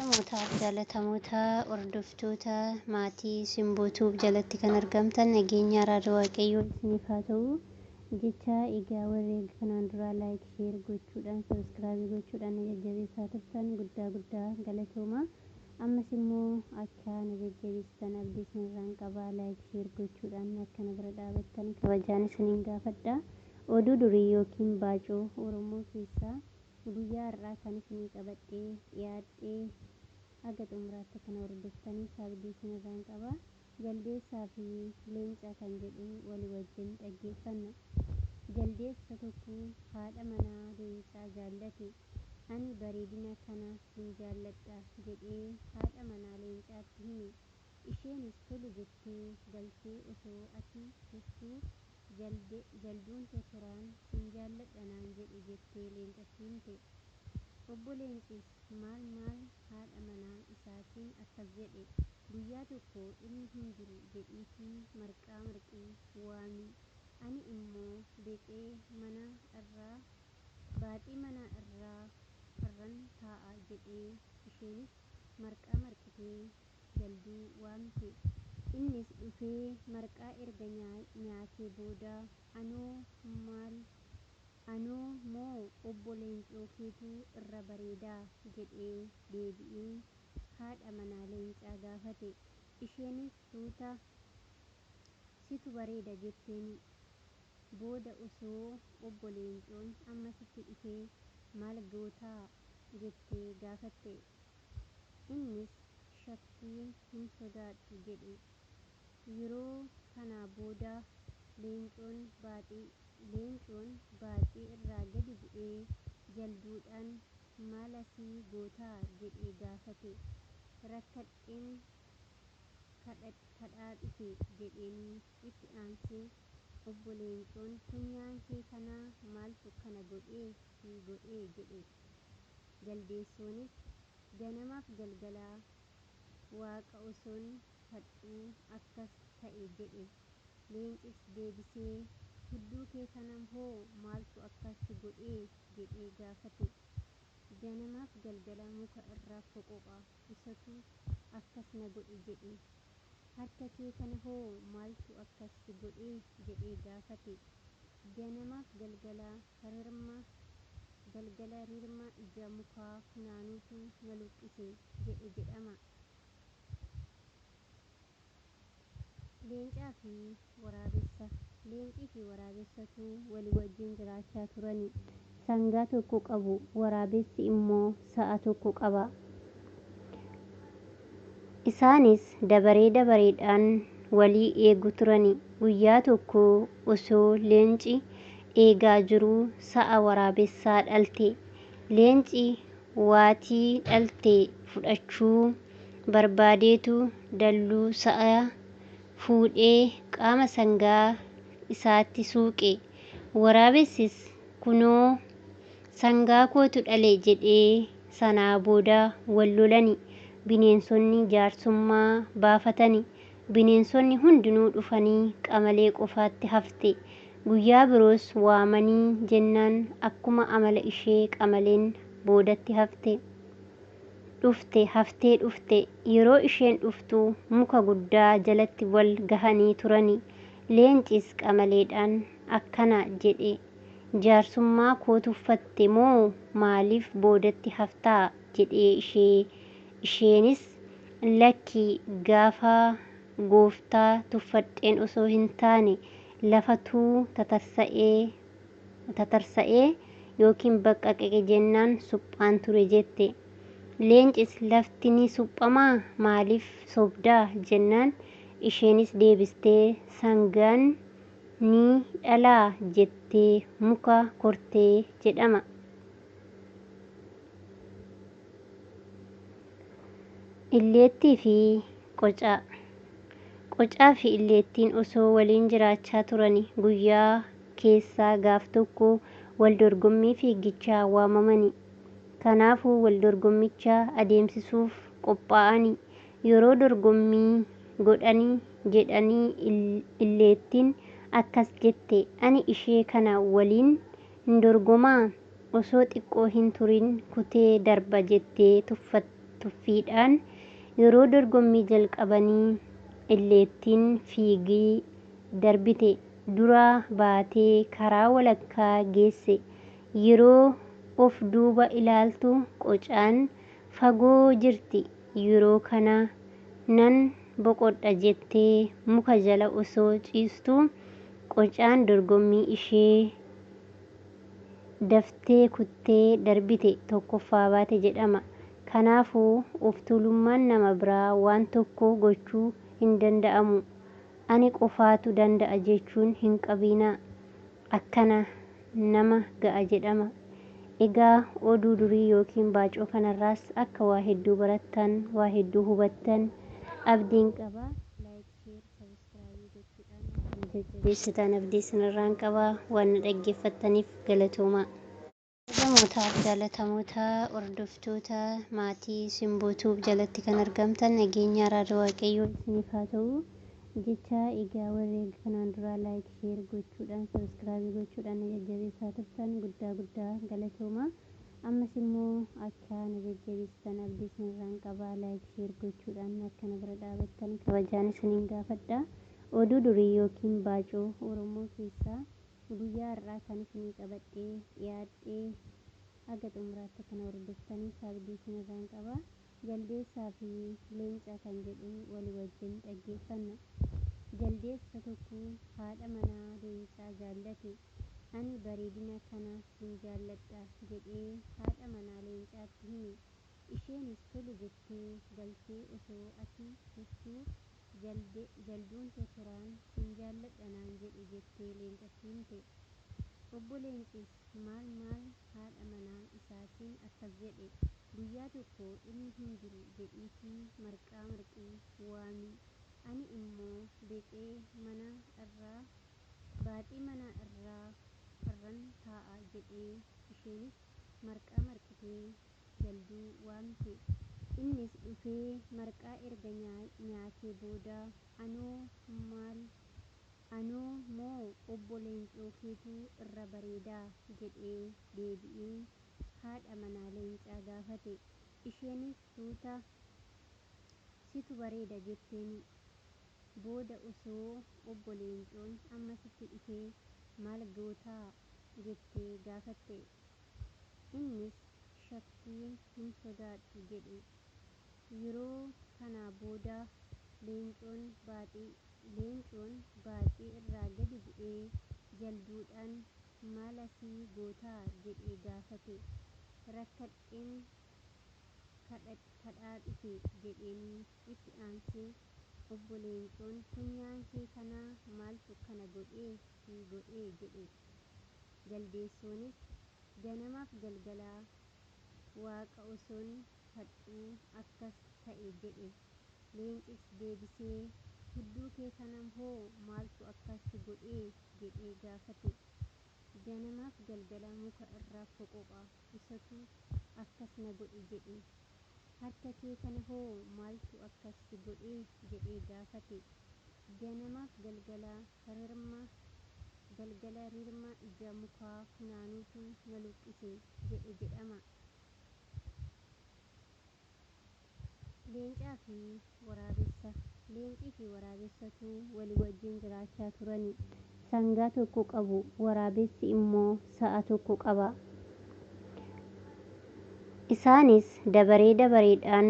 Kabajamootaaf jaalatamoota hordoftoota maatii Simboo Tube jalatti kan argamtan nageenya araara Waaqayyoo isiniif haa ta'u jecha. Egaa warri kanaan duraa like, share gochuudhaan, subscribe gochuudhaan na jajjabeessaa turtan guddaa guddaa galatooma. Ammas immoo akka na jajjabeessitan abdii isinirraan qaba. Like, share gochuudhaan akka na bira dhaabattan kabajaan isiniin gaafadha. Oduu durii yookiin baacoo Oromoo keessaa Guyyaa har'aa kan isinii qabadhee dhiyaadhe haga xumuraatti akka na hordoftaniif abdii isinirraan qaba. Jaldeessaa fi Leenca kan jedhu walii wajjin dhaggeeffanna. Jaldeessa tokko haadha manaa leencaa jaallate. Ani bareedina kana sin jaalladha jedhee haadha manaa leencaatti hime. Isheenis tole jettee galtee osoo achi turtuu Jalduun tortoraan sin jaalladha naan jedhe jettee leencatti himte. Obbo Leencis maal maal haadha manaa isaatiin akkas jedhe, Guyyaa tokko inni hin jiru jedhiitii marqaa marqii waami. Ani immoo bexee mana irra baaxii mana irraa irran taa'a jedhee. Isheenis marqaa marqitee Jalduu waamte. Innis dhufee marqaa erga nyaatee booda anoo moo obbo Leencoo keetu irra bareeda? jedhee deebi'ee haadha manaa Leencaa gaafate. Isheenis suuta situ bareeda jetteeni. Booda osoo obbo Leencoon amma sitti dhufee maal gootaa? jettee gaafatte. Innis shakkii hin sodaadhu jedhe. Yeroo kanaa booda Leencoon baaxii irraa gadi bu'ee jalduudhaan maal asii gootaa jedhee gaafate. Rakkadheen kadhaa dhufe jedheenii. Itti aansee obbo Leencoon funyaan kee kana maaltu akkana si godhe jedhe. Jaldeessoonis ganamaaf galgala Waaqa osoon kadhuu akkas ta'e jedhe. Leencis deebisee hudduu kee kana hoo maaltu akkas si godhe jedhee gaafate. Ganamaaf galgala muka irra foqoqa isatu akkas na godhe jedhe. Harka kee kana hoo maaltu akkas si godhe jedhee gaafate. Ganamaaf galgala rirma galgala rirma ija mukaa funaanuutu na luqqise jedhe jedhama. Leencaa fi Waraabessa Leencii fi waraabessatu walii wajjin jiraachaa turani. Sangaa tokko qabu, waraabessi immoo sa'a tokko qaba. Isaanis dabaree dabareedhaan walii eegu turani. Guyyaa tokko osoo leenci eegaa jiruu sa'a waraabessaa dhalte. Leenci waatii dhalte fudhachuu barbaadeetu dalluu sa'a fuudhee qaama sangaa isaatti suuqe. Waraabessis kunoo sangaa kootu dhale jedhee sanaa booda wal lolani. Bineensonni jaarsummaa baafatani. Bineensonni hundinuu dhufanii qamalee qofaatti hafte. Guyyaa biroos waamanii jennaan akkuma amala ishee qamaleen boodatti hafte. Dhufte haftee dhufte. Yeroo isheen dhuftu muka guddaa jalatti wal gahanii turani. Leencis qamaleedhaan akkana jedhe, Jaarsummaa koo tuffatte moo maaliif boodatti haftaa? jedhee ishee isheenis lakki gaafa gooftaa tuffadheen osoo hin taane lafatuu tatarsa'ee yookiin baqqaqe jennaan suphaan ture jette. Leencis lafti ni suphamaa maaliif sobdaa jennaan isheenis deebistee sangaan ni dhalaa jettee muka korte jedhama. Illeettii fi Qocaa Qocaa fi illeettiin osoo waliin jiraachaa turani guyyaa keessaa gaaf tokko wal dorgommii fiiggichaa waamamani. Kanaafuu wal dorgommicha adeemsisuuf qophaa'ani. Yeroo dorgommii godhani jedhani illeettiin akkas jette ani ishee kana waliin hin dorgomaa? Osoo xiqqoo hin turin kutee darba jettee Tuffiidhaan yeroo dorgommii jalqabanii illeettiin fiigii darbite. Dura baatee karaa walakkaa geesse. Yeroo of duuba ilaaltu qocaan fagoo jirti. Yeroo kana nan boqodha jettee muka jala osoo ciistuu qocaan dorgommii ishee daftee kuttee darbite, tokkoffaa baate jedhama. Kanaafuu of tuulummaan nama biraa waan tokko gochuu hin danda'amu, ani qofaatu danda'a jechuun hin qabinaa. Akkana nama ga'a jedhama. Egaa oduu durii yookiin baacoo kanarraas akka waa hedduu barattan, waa hedduu hubattan abdiin qaba. Like, share, subscribe gochuudhaan akka nu jajjabeessitan abdii isinirraan qaba. Waan nu dhaggeeffattaniif galatoomaa. Kabajamootaaf jaalatamoota hordoftoota maatii Simboo Tube jalatti kan argamtan, nageenya araara Waaqayyoo isiniif haa ta'u jecha. Egaa warri kanaan duraa like, share gochuudhaan, subscribe gochuudhaan na jajjabeessaa turtan guddaa guddaa galatooma. Ammas immoo akka na jajjabeessitan abdii isinirraan qaba. Like, share gochuudhaan akka na bira dhaabattan kabajaan isiniin gaafadha. Oduu durii yookiin baacoo Oromoo keessaa guyyaa har'aa kan isinii qabadhee dhiyaadhee haga xumuraatti kana hordoftaniif abdii isinirraan qaba. Jaldeessaa fi leenca kan jedhu walii wajjin dhaggeeffanna. Jaldeessa tokko haadha manaa leencaa jaallate. Ani bareedina kana sin jaalladha jedhee haadha manaa leencaatti hime. Isheenis tole jettee galtee osoo achi turtuu jalduun tortoraan sin jaalladha naan jedhe jettee leencatti himte. Obbo Leencis maal maal haadha manaa isaatiin akkas jedhe, guyyaa tokko inni hin jiru jedhiitii marqaa marqii waami, ani immoo beqee mana irraa baaxii mana irraa irran taa'a jedhee. Isheenis marqaa marqitee jalduu waamte. Innis dhufee marqaa erga nyaatee booda, anoo maal anoo moo obbo Leencoo keetu irra bareedaa jedhee deebi'ee haadha manaa leencaa gaafate. Isheenis suuta situ bareeda jetteeni. Booda osoo obbo Leencoon ammasitti dhufee maal gootaa jettee gaafatte. Innis shakkiin hin sodaadhu jedhe. Yeroo kana booda Leencoon baaxii irraa gadi bu'ee jalduudhaan maal asii gootaa jedhee gaafate. Rakkadheen kadhaa dhufe jedheenii. Itti aansee obbo Leencoon funyaan kee kana maaltu akkana godhee si godhe jedhe. Jaldeessoonis ganamaaf galgala waaqa osoon kadhuu akkas ta'e jedhe. Leencis deebisee hudduu kee kana hoo maaltu akkas si godhe jedhee gaafate. Ganamaaf galgala muka irra foqoqa, isatu akkas na godhe jedhe. Harka kee kana hoo maaltu akkas si godhe jedhee gaafate. Ganamaaf galgala rirma ija mukaa funaanuutu na luqqise jedhe jedhama. Leencaa fi waraabessa. Leencii fi waraabessatu walii wajjin jiraachaa turani. Sangaa tokko qabu, waraabessi immoo sa'a tokko qaba. Isaanis dabaree dabareedhaan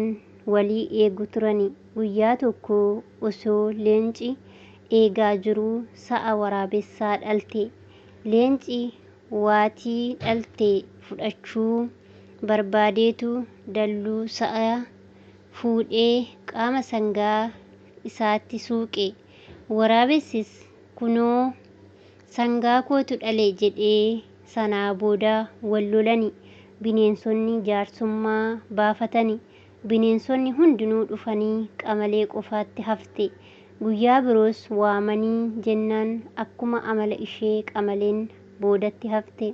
walii eegu turani. Guyyaa tokko osoo leenci eegaa jiruu sa'a waraabessaa dhalte. Leenci waatii dhalte fudhachuu barbaadeetu dalluu sa'a fuudhee qaama sangaa isaatti suuqe. Waraabessis kunoo sangaa kootu dhale jedhee. Sanaa booda wal lolani. Bineensonni jaarsummaa baafatani. Bineensonni hundinuu dhufanii qamalee qofaatti hafte. Guyyaa biroos waamanii jennaan akkuma amala ishee qamaleen boodatti hafte.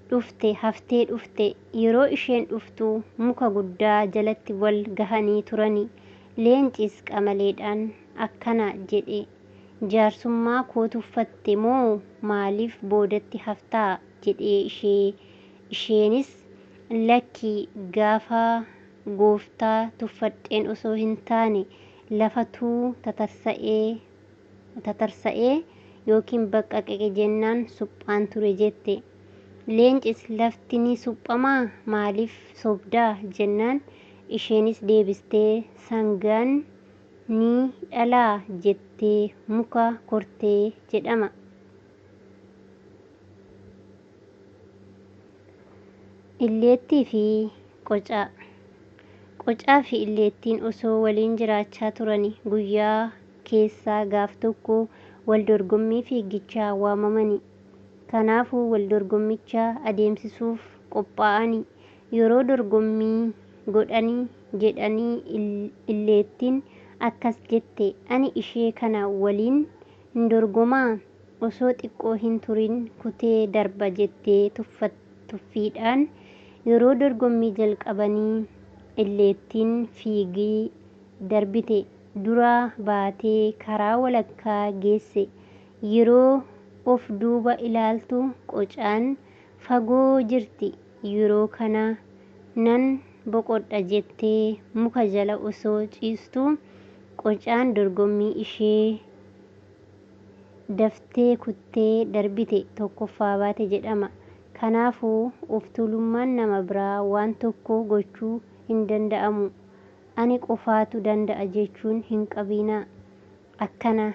Dhufte haftee dhufte. Yeroo isheen dhuftu muka guddaa jalatti wal gahanii turani. Leencis qamaleedhaan akkana jedhe, jaarsummaa koo tuffatte moo maaliif boodatti haftaa jedhee. Isheenis lakki gaafa Gooftaa tuffadheen osoo hin taane lafatuu tatarsa'ee yookiin baqaqe jennaan suphaan ture jette. Leencis lafti ni suphamaa maaliif sobdaa jennaan isheenis deebistee sangaan ni dhalaa jettee muka kortee jedhama. Illeettii fi qocaa. Qocaa fi illeettiin osoo waliin jiraachaa turanii guyyaa keessaa gaaf tokko wal dorgommii fiigichaa waamamani. Kanaafuu wal dorgommicha adeemsisuuf qophaa'ani. Yeroo dorgommii godhanii jedhanii illeettiin akkas jette, ani ishee kana waliin hin dorgomaa? Osoo xiqqoo hin turin kutee darba jettee tuffiidhaan yeroo dorgommii jalqabanii illeettiin fiigii darbite. Dura baatee karaa walakkaa geesse. Yeroo of duuba ilaaltu qocaan fagoo jirti. Yeroo kana nan boqodha jettee muka jala osoo ciistuu qocaan dorgommii ishee daftee kuttee darbite, tokkoffaa baate jedhama. Kanaafuu of tuulummaan nama biraa waan tokko gochuu hin danda'amu. Ani qofaatu danda'a jechuun hin qabinaa. Akkana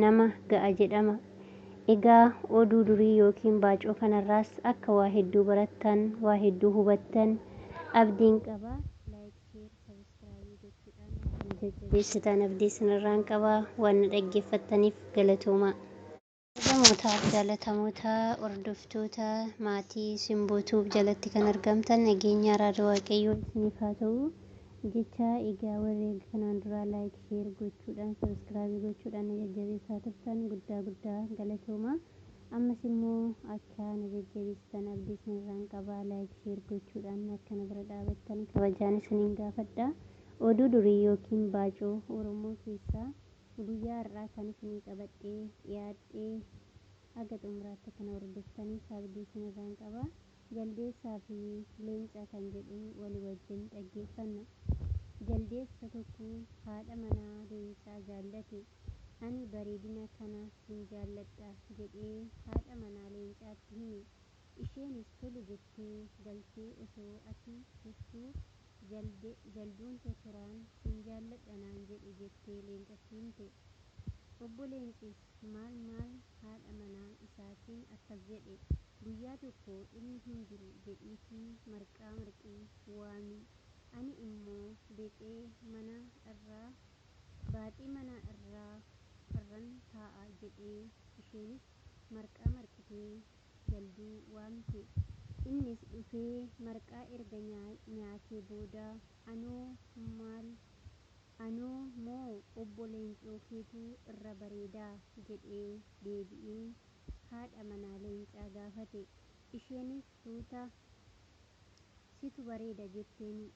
nama ga'a jedhama. Egaa oduu durii yookiin baacoo kanarraas akka waa hedduu barattan, waa hedduu hubattan abdiin qaba. Like, share, subscribe gochuudhaan akka nu jajjabeessitan abdii isinirraan qaba. Waan nu dhaggeeffattaniif galatoomaa. Kabajamootaaf jaallatamoota hordoftoota maatii Simboo Tube jalatti kan argamtan nageenya araara Waaqayyoo isiniif haa ta'u jecha. Egaa warri kanaan duraa like, share gochuudhaan, subscribe gochuudhaan na jajjabeessaa turtan guddaa guddaa galatooma. Ammas immoo akka na jajjabeessitan abdii isinirraan qaba. Like, share gochuudhaan akka na bira dhaabattan kabajaan isiniin gaafadha. Oduu durii yookiin baacoo Oromoo keessaa guyyaa har'aa kan isinii qabadhee dhiyaadhee haga xumuraatti kana hordoftaniif abdii isinirraan qaba. Jaldeessaa fi leenca kan jedhu walii wajjin dhaggeeffanna. Jaldeessa tokko haadha manaa leencaa jaallate. Ani bareedina kana sin jaalladha jedhee haadha manaa leencaatti hime. Isheenis tole jettee galtee osoo achi turtuu jalduun totoraan sin jaalladha naan jedhe jettee leencatti himte. Obbo Leencis maal maal haadha manaa isaatiin akkas jedhe, guyyaa tokko inni hin jiru jedhiitii marqaa marqii waami, ani immoo beexee mana irraa baaxii mana irraan taa'a jedhee. Isheenis marqaa marqitee jalduu waamte. Innis dhufee marqaa erga nyaatee booda anoo moo obbo Leencoo keetu irra bareedaa jedhee deebi'ee haadha manaa leencaa gaafate. Isheenis suuta situ bareeda jetteeni.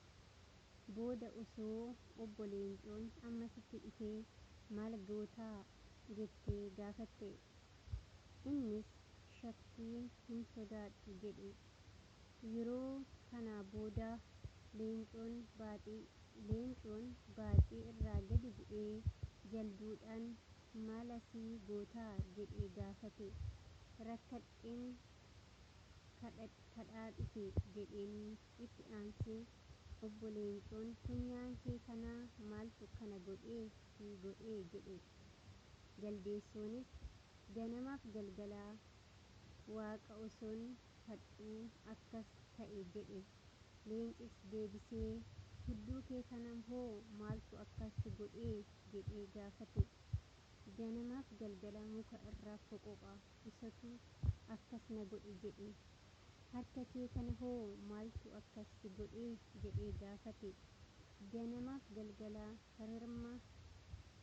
Booda osoo obbo Leencoon amma sitti dhufee maal gootaa jettee gaafatte. Innis shakkii hin sodaadhu jedhe. Yeroo kana booda leencoon baaxii irraa gadi bu'ee jalduudhaan maal asii gootaa jedhee gaafate. Rakkadheen kadhaa dhufe jedheenii. Itti aansee obbo Leencoon funyaan kee kana maaltu kana godhee si godhe jedhe. Jaldeessoonis ganamaaf galgala waaqa osoon kadhuu akkas ta'e jedhe. Leencis deebisee hudduu kee kana hoo maaltu akkas si godhe jedhee gaafate. Ganamaaf galgala muka irra foqoqa isatu akkas na godhe jedhe. Harka kee kana hoo maaltu akkas si godhe jedhee gaafate. Ganamaaf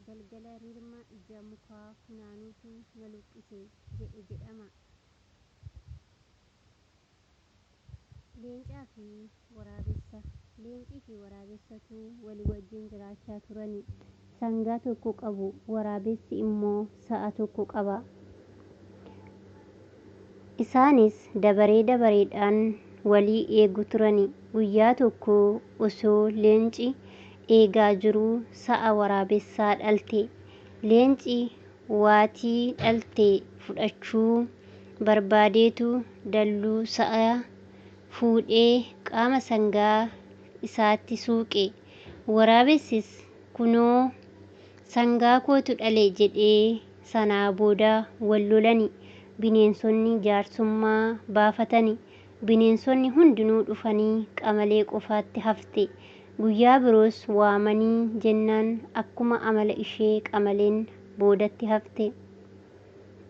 galgala rirma ija mukaa funaanuutu na luqqise jedhe jedhama. Leencaa fi waraabessa. Leencii fi waraabessatu walii wajjin jiraachaa turani. Sangaa tokko qabu, waraabessi immoo sa'a tokko qaba. Isaanis dabaree dabareedhaan walii eegu turani. Guyyaa tokko osoo leenci eegaa jiruu sa'a waraabessaa dhalte. Leenci waatii dhalte fudhachuu barbaadeetu dalluu sa'a fuudhee qaama sangaa isaatti suuqe. Waraabessis kunoo sangaa kootu dhale jedhee sanaa booda wal lolani. Bineensonni jaarsummaa baafatani. Bineensonni hundinuu dhufanii qamalee qofaatti hafte. Guyyaa biroos waamanii jennaan akkuma amala ishee qamaleen boodatti hafte.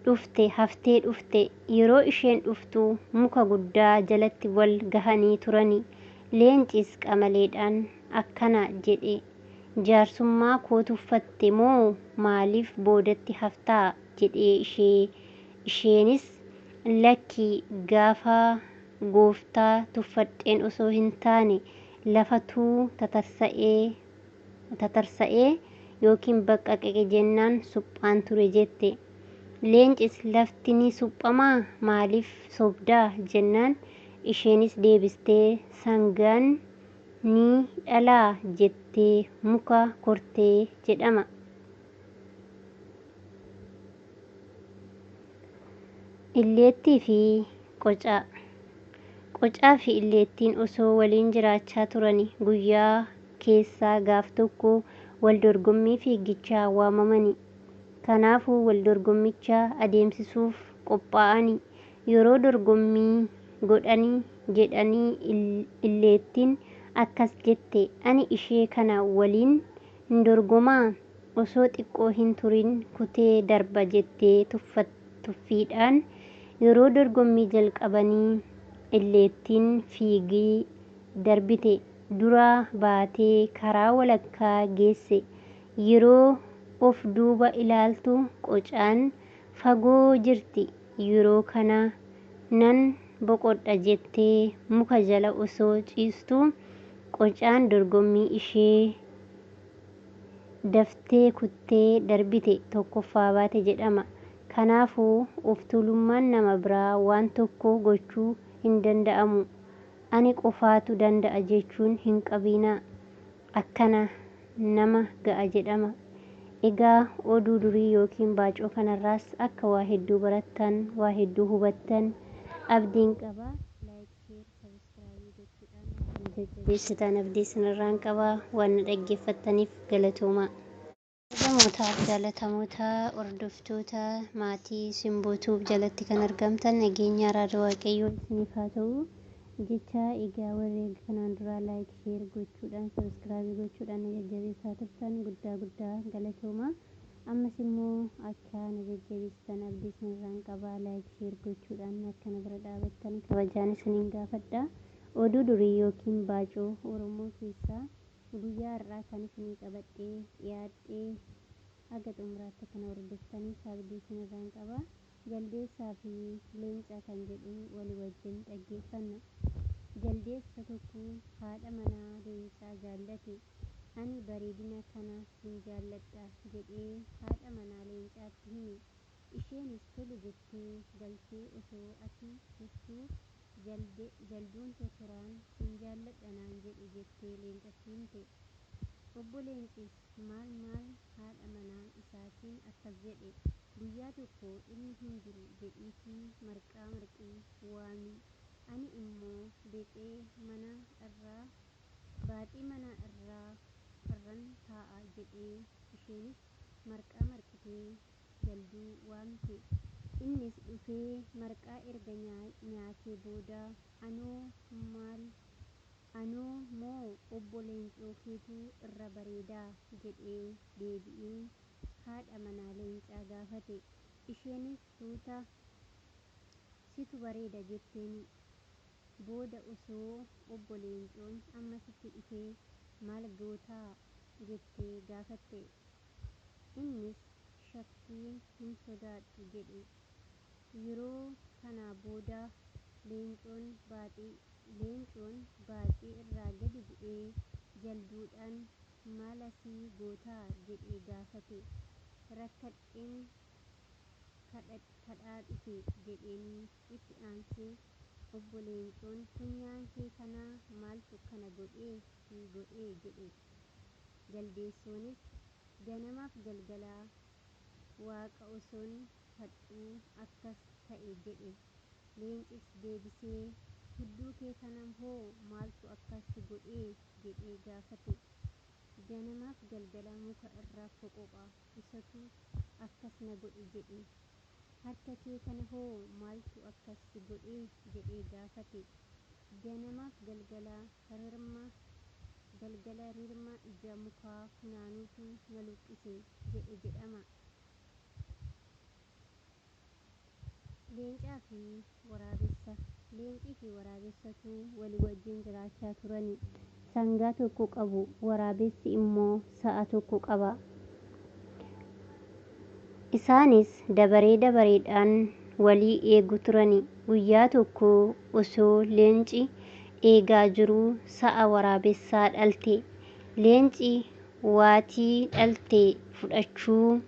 Dhufte haftee dhufte. Yeroo isheen dhuftu muka guddaa jalatti wal gahanii turani. Leencis qamaleedhaan akkana jedhe. Jaarsummaa koo tuffatte moo maaliif boodatti haftaa jedhee ishee isheenis lakki gaafa gooftaa tuffadheen osoo hin taane lafatuu tatarsa'ee yookiin baqaqe jennaan suphaan ture jette. Leencis lafti ni suphamaa maaliif sobdaa jennaan isheenis deebistee sangaan ni dhalaa jettee muka kortee jedhama. Illeettii fi qocaa. Qocaa fi illeettiin osoo waliin jiraachaa turani guyyaa keessaa gaaf tokko wal dorgommii fiigichaa waamamani. Kanaafuu wal dorgommicha adeemsisuuf qophaa'ani. Yeroo dorgommii godhani jedhanii illeettiin akkas jette ani ishee kana waliin hin dorgomaa osoo xiqqoo hin turin kutee darba jettee tuffiidhaan yeroo dorgommii jalqabanii illeettiin fiigii darbite. Dura baatee karaa walakkaa geesse. Yeroo of duuba ilaaltu qocaan fagoo jirti. Yeroo kana nan boqodha jettee muka jala osoo ciistuu qocaan dorgommii ishee daftee kuttee darbite tokkoffaa baate jedhama. Kanaafuu of tuulummaan nama biraa waan tokko gochuu hin danda'amu. Ani qofaatu danda'a jechuun hin qabinaa. Akkana nama ga'a jedhama. Egaa oduu durii yookiin baacoo kanarraas akka waa hedduu barattan, waa hedduu hubattan abdiin qaba. Like, share, subscribe gochuudhaan akka nu jajjabeessitan abdii isinirraan qaba. Waan nu dhaggeeffattaniif galatoomaa. Kabajamootaaf jaallatamoota hordoftoota maatii Simboo Tube jalatti kan argamtan nageenya araara Waaqayyoo isiniif haa ta'u jecha egaa warri kanaan duraa like share gochuudhaan subscribe gochuudhaan na jajjabeessaa turtan guddaa guddaa galatooma. Ammas immoo akka na jajjabeessitan abdii isinirraan qaba like share gochuudhaan akka na bira dhaabattan kabajaan isiniin gaafadha. Oduu durii yookiin baacoo Oromoo keessaa guyyaa har'aa kan isinii qabadhee dhiyaadhee haga xumuraatti kana hordoftaniif abdii isinirraan qaba. Jaldeessaa fi leenca kan jedhu walii wajjin dhaggeeffanna. Jaldeessa tokko haadha manaa leencaa jaallate. Ani bareedina kana sin jaalladha jedhee haadha manaa leencaatti hime. Isheenis tole jettee galtee osoo achi turtuu jalduun tortoraan sin jaalladha naan jedhe jettee leencatti himte. Obbo Leencis maal maal haadha manaa isaatiin akkas jedhe guyyaa tokko inni hin jiru jedhiitii marqaa marqii waami ani immoo beexee mana irraa baaxii mana irraa irran taa'a jedhee isheenis marqaa marqitee jalduu waamte. Innis dhufee marqaa erga nyaatee booda anoo maal anoo moo obbo Leencoo keetu irra bareedaa jedhee deebi'ee haadha manaa leencaa gaafate. Isheenis suuta situ bareeda jetteeni. Booda osoo obbo Leencoon ammasitti dhufee maal gootaa jettee gaafatte. Innis shakkii hin sodaadhu jedhe. Yeroo kana booda leencoon baaxii irraa gadi bu'ee jalduudhaan maal asii gootaa jedhee gaafate. Rakkadheen kadhaa dhufe jedheenii itti aansee Obbo Leencoon funyaan kee kana maaltu akkana godhee si godhe jedhe. Jaldeessoonis ganamaaf galgala waaqa osoon kadhuu akkas ta'e jedhe. Leencis deebisee hudduu kee kana hoo maaltu akkas si godhe jedhee gaafate. Ganamaaf galgala muka irra foqoqa isatu akkas na godhe jedhe. Harka kee kana hoo maaltu akkas si godhe jedhee gaafate. Ganamaaf galgala rirma galgala rirma ija mukaa funaanuutu na luqqise jedhe jedhama. Leencaa fi waraabessa. Leencii fi waraabessatu walii wajjin jiraachaa turani. Sangaa tokko qabu, waraabessi immoo sa'a tokko qaba. Isaanis dabaree dabareedhaan walii eegu turani. Guyyaa tokko osoo leenci eegaa jiruu sa'a waraabessaa dhalte. Leenci waatii dhalte fudhachuu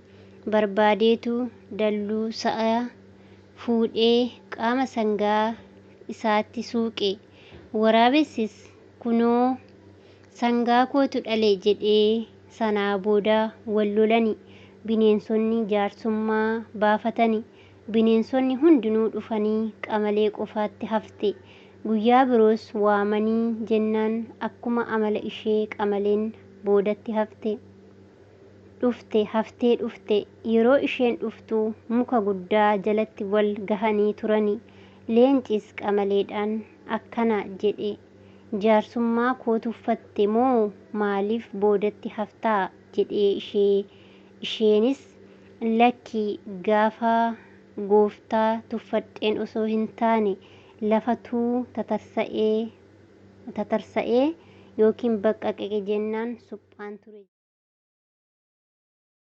barbaadeetu dalluu sa'a fuudhee qaama sangaa isaatti suuqe. Waraabessis kunoo sangaa kootu dhale jedhee sanaa booda wal lolani. Bineensonni jaarsummaa baafatani. Bineensonni hundinuu dhufanii qamalee qofaatti hafte. Guyyaa biroos waamanii jennaan akkuma amala ishee qamaleen boodatti hafte. Dhufte haftee dhufte. Yeroo isheen dhuftu muka guddaa jalatti wal gahanii turani. Leencis qamaleedhaan akkana jedhe. Jaarsummaa koo tuffatte moo maaliif boodatti haftaa jedhee ishee isheenis lakki gaafa gooftaa tuffadheen osoo hin taane lafatuu tatarsa'ee yookiin baqaqe jennaan suphaan ture.